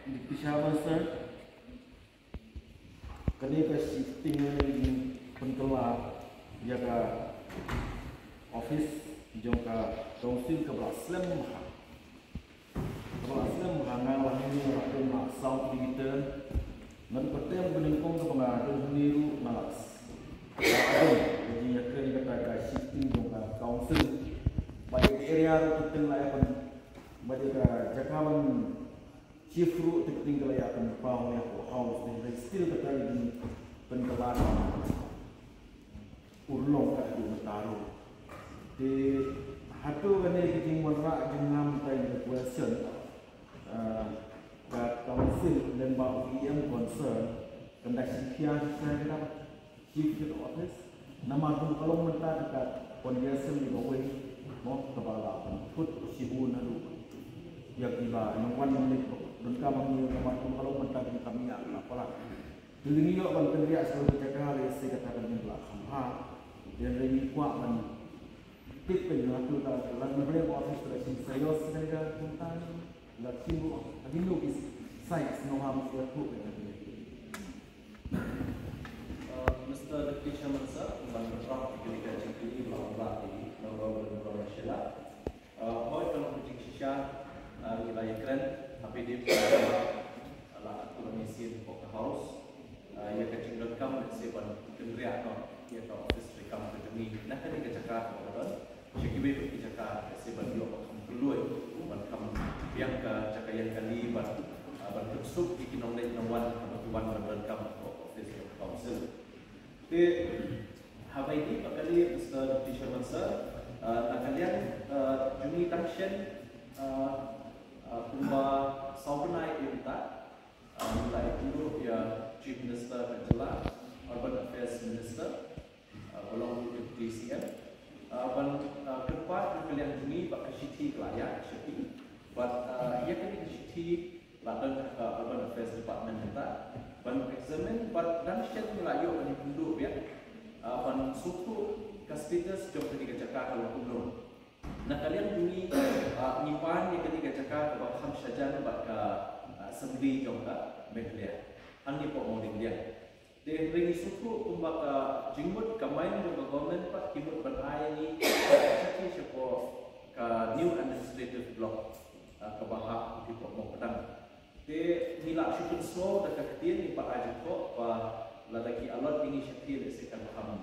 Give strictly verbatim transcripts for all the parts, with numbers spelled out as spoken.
Deputy Chairman sir, kane ka shifting ne pynkylla ïa ka office jong ka council kaba la slem bha. Kaba la slem bha, nga la hynñiew ruh nga sound editor. Nga don kyrteng ba nyngkong kaba nga don hynñiew ruh nga la s-, nga la don ka jingïakren kata ka shifting jong ka council. Ba ïa ka area ruh kyrteng la ïa pyn, ba ïa ka jaka ban shift ruh kyrteng ka la ïa pynpaw ïa ka house, te hynrei still kata ka jingpynkylla urlong ka haduh mynta ruh. Te hato kane ka jingwanrah jong nga mynta ïa ka question, ah, ka council lyngba u E M concern kan da shim khia shisha ïa ka shift ka office. Namar kum ka long mynta ka condition ïa kawei mo kaba la pynphut shibun haduh ïa kiba nongwan nonglet donkam hangne namar kum ka long mynta ka kam ïa ka palat. Te ngi ïoh ban pynriah sha ka jaka lehse kata ka jingpynlah kham bha. Te ngi kwah ban tip pynlong tu ka la na blei office la shin sayos ka jaka kumta la shin bu ha kino ki size no ham ïa tu ka jaka. Uh, Mister Deputy Chairman sir, ban berterima kasih kepada Jingkini Belah Belah di Nongol dan Belah Masyarakat. Uh, hoi, ka long ka jingshisha, uh, ngi la ïakren ha pdip, uh, la atu la ngi sien hapoh ka House, uh, ïa ka jingdonkam lehse ban kynriah noh ïa ka office treikam ka jong ngi na kane ka jaka kaba ka don sha kiwei pat ki jaka lehse ban ïoh ban kham kylluid, ban kham biang ka jaka ïeng kali, ban, uh, ban pynsuk ïa ki nongleit nongwan haba ki wan ban donkam hapoh ka office jong ka Council. Te haba ïadei bad kane, Mister Deputy Chairman sir, uh, na ka liang, uh, jong ngi dang shen, uh, uh, kumba saw bnai mynta, uh, ngi la ïakynduh ïa Chief Minister ka jylla, Urban Affairs Minister, uh, ba long Deputy C M, uh, ban, uh, kyrpad na ka liang jong ngi ba ka shithi ka la ïaid sha phi, bad, uh, ïa kane ka shithi la don ha ka Urban Affairs Department mynta ban examine, bad dang shen ngi la ïoh ban ïakynduh biang, ah, ban sngewthuh ka status jong kane ka jaka ka long kumno. Na ka liang jong ngi, ah, ngi pan ïa kane ka jaka kaba kham shajan bad ka, ah, Assembly jong ka Meghalaya hangne hapoh Mawlyngliang. Te hynrei ngi sngewthuh kumba ka jingmut ka main jong ka government pat ki mut ban ai ngi ka shithi shapoh ka new administrative block, ah, kaba hap hapoh Mawpdang. Te ngi la shu pynsngew da ka ktien, ngi pat ai jingthoh ba lada ki allot ïa ngi shathie lehse kan kham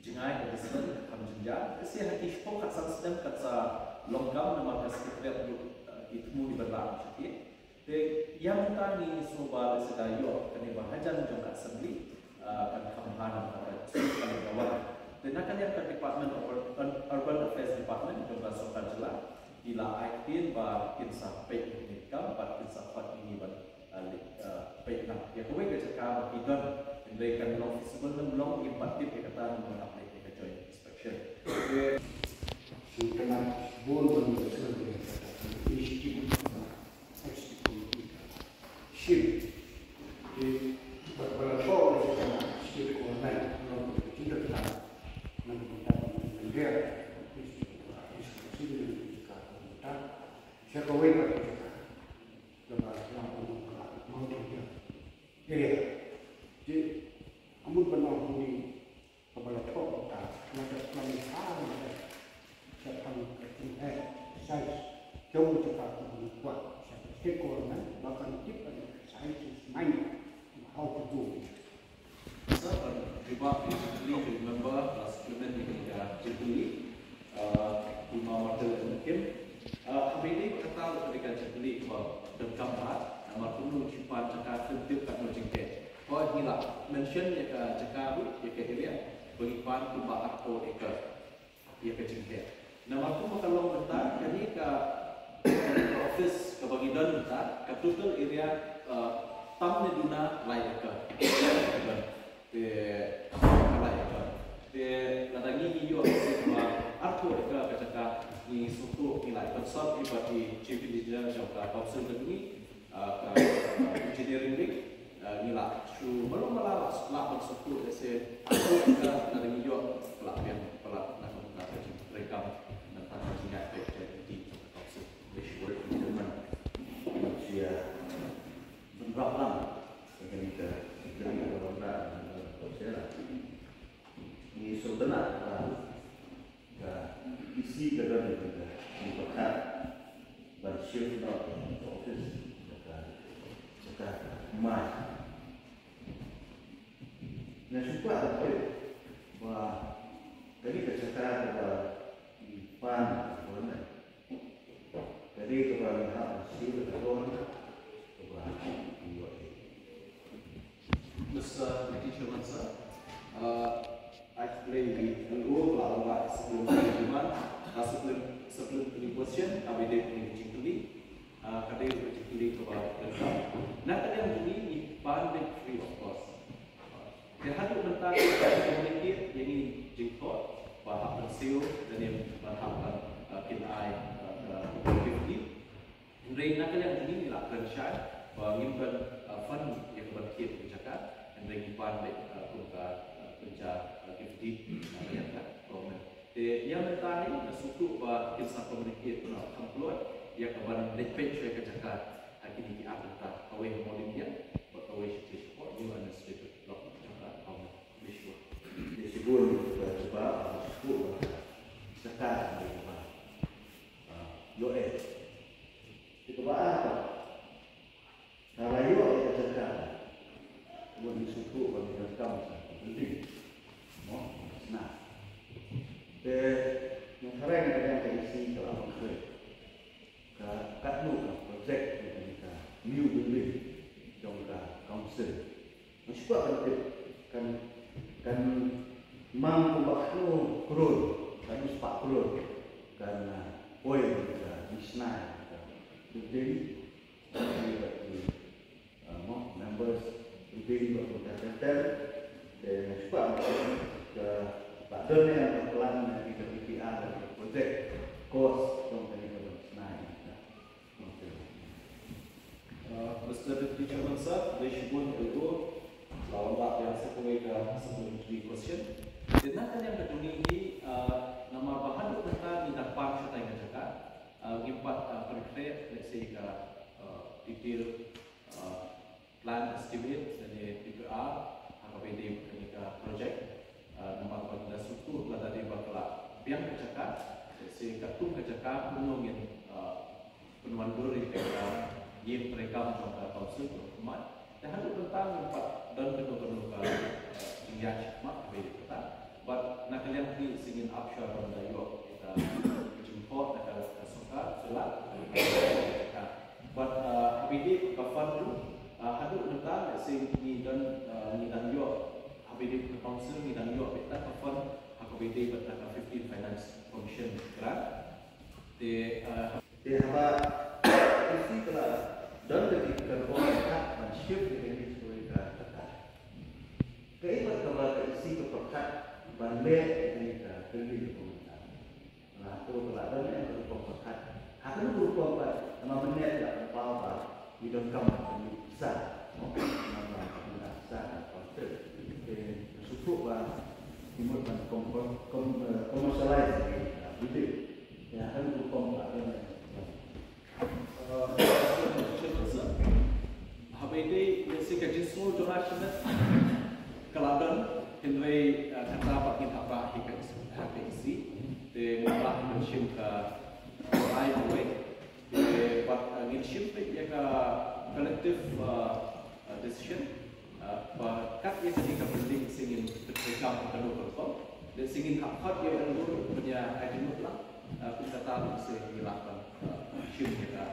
jngai ka distance, kan kham jynjar. Lehse ha ki shiphew khatsan snem kan sa long kam namar ka Secretariat ruh, ah, ki thmu ïa ban rah shathie. Te ïa mynta ngi sngew ba lehse da ïoh kane ba hajan jong ka Assembly, ah, kan kham bha namar ka sdang ka wan. Te na ka liang ka Department of Ur-, Ur-, Urban Affairs Department jong ka Sorkar Jylla ki la ai ktien ba kin sa peit ïa kane ka kam bad kin sa khot ïa ngi ban, ah, leit, ah, peit lang ïa kawei ka jaka ba ki don. Hynrei kan long feasible ne em long ngim pat tip ïa kata namar hap leit ïa ka joint inspection. Te shu kynmaw bun bun ba shu initiative. Shim. Te ba, ba la thoh sha ka state government, nong ka jingkyrkhu, nong ka bynta ban pynriah, sha kawei pat ka jaka, kaba la thoh ka Mawlyngliang area. Te ka mut ban ong hangne, kaba la thoh mynta, la dep plan bha mynta shaphang ka jingeh size jong ka jaka kaba ngi kwah sha ka state government ba kan tip ïa ka size is mine, how to do. Sir, ban jubab ïa ka jingkylli jong u member, la supplement ïa ka jingkylli. Ah, i Mama Martel Kim. Ah, haba ïadei bad kata ruh ka dei ka jingkylli kaba donkam bha, namar kumno ngi pan jaka, tip katno jingeh. Hooid, ngi la mention ïa ka jaka ruh, ïa ka area ba ngi pan kumba arphew acre ïa ka jingeh. Namar kumba ka long mynta, kane ka, ka office kaba ngi don mynta, ka total area, ah, tam ne duna lai acre. Te ka la ïa ka. Te lada ngi ngi ïoh ka sik ba arphew acre ka jaka, ngi sngewthuh ngi la ïa consult ïa i Chief Engineer jong ka Council ka jong ngi, ah, ka, ah, engineering wing, ah, ngi la shu malu mala la la ban sngewthuh lehse arphew acre lada ngi ïoh ka la biang palat na ka bynta ka jingtreikam, na ka bynta ka jingïaid peit. Sngewtynnat ba ka E C ka don ka jingpyrkhat ban shift noh ka office ka jaka mai. Nga shu kwah ban tip ba kane ka jaka kaba i pan ka Ka dei kaba ngi hap ban siew ïa ka daw kaba ngi ïoh. Mister Deputy Chairman sir, uh, I explain the rule ba la ong ba supplementary demand, uh, supplem-, supplementary question, ka ba dei ka jingkylli, uh, ka dei ka jingkylli kaba donkam. Na ka liang jong ngi ngi pan beit free of cost. Te haduh mynta ki communicate ïa ngi jingthoh ba hap ban siew lane ban hap ban, uh, kin ai, uh, ka gift deed. Hynrei na ka liang jong ngi ngi la kren shai ba ngim don, uh, fund ïa ka ban thied ka jaka. Hynrei ngi pan beit, uh, kum ka, uh, pynja, uh, gift deed, uh, na ka liang ka government. Te ïa mynta hi nga sngewthuh ba kin sa communicate na kham kloi ïa ka ban leit peit shuwa ïa ka jaka ha kine ki ar bynta, kawei ha Mawlyngbia bad kawei sha Teshkor, New Administrative Block jong ka Hawmai. Khublei shibun. Khublei shibun, khublei shibun. Jaka kaba, ah, ïoh eh. Te kaba ar, ka la ïoh ïa ka jaka. Ngi sngewthuh ba ngi donkam sa ka building. Mo, sna. Te ngi tharai na ka liang ka E C ka la ong ka, katno ka project jong ka new building jong ka council. Ngi shu kwah ban tip kan, kan mang kumba katno klur, katno spah klur kan, ah, poi ka missionary ka building. Ki, ah, mo, members, ki, ki, ki, ki, ki, ki, ki, ka, ka, don ne ka plan ne ki, ki, ki, ah, ka project cost jong kane ka ban snai. Okay. Uh, Mister Deputy Chairman sir, khublei shibun ïa u la wanrah ïa sa kawei ka supplementary question. Te na ka liang ka jong ngi hi, uh, namar ba haduh mynta ngi da pan shatai ka jaka, uh, ngim pat, uh, pynkhreh, let's say, ka, uh, detail, uh, plan estimate lane P P R ha kaba ïadei bad kane ka project. Ah, namar ba ngi la sngewthuh lada dei ba ka la biang ka jaka, se katkum ka jaka kumno ngin, ah, pynwandur ïa ka ïing treikam jong ka council jong u Hawmai. Te haduh mynta ngim pat don kano kano ka, ah, jingïaid shakhmat kaba ïadei bad kata. Bad na ka liang hi sngewbha ap shuwa ban da ïoh ïa ka jingthoh na ka sorkar, ka la, ka la, ka la. Bad, uh, haba ïadei ka fund ruh, uh, haduh mynta, let's say, ngi dang, uh, ngi dang ïoh, haba ïadei ka council ngi dang ïoh beit ka fund ha kaba ïadei bad ka fifteen Finance Commission grant. Te, uh, te haba E C ka la don ka jingkyrpad ban shift ïa kane sha kawei ka jaka. Kaei pat kaba ka E C ka pyrkhat ban leh ïa kane ka building kumta? Nga, to ka la don em ka rukom pyrkhat. Ha kano ka rukom pat, namar mynne la pynpaw ba ngi donkam ka pisa. Namar ka pisa ka pyrthei. Te nga sngewthuh ba ngi mut ban kom-, kom-, kom-, eh, commercialize ka building. Te ha kano ka rukom pat la don em. Uh, haba ïadei, let's say, ka jingsngew jong nga shimet ka la don, hynrei, uh, kata pat ngin hap rah ha ka E C, ha ka E C. Te ngin rah ban shim ka rai kawei. Te pat, uh, ngin shim peit ïa ka collective, uh, uh, decision. Ah, ba kat ïa kane ka building sngewbha ban treikam ha kano ka rukom. Lehse ngin hap khot ïa u Endur ban ïa ai jingmut lang. Ah, kumta ruh sngewbha ngi lah ban, ah, shim ïa ka,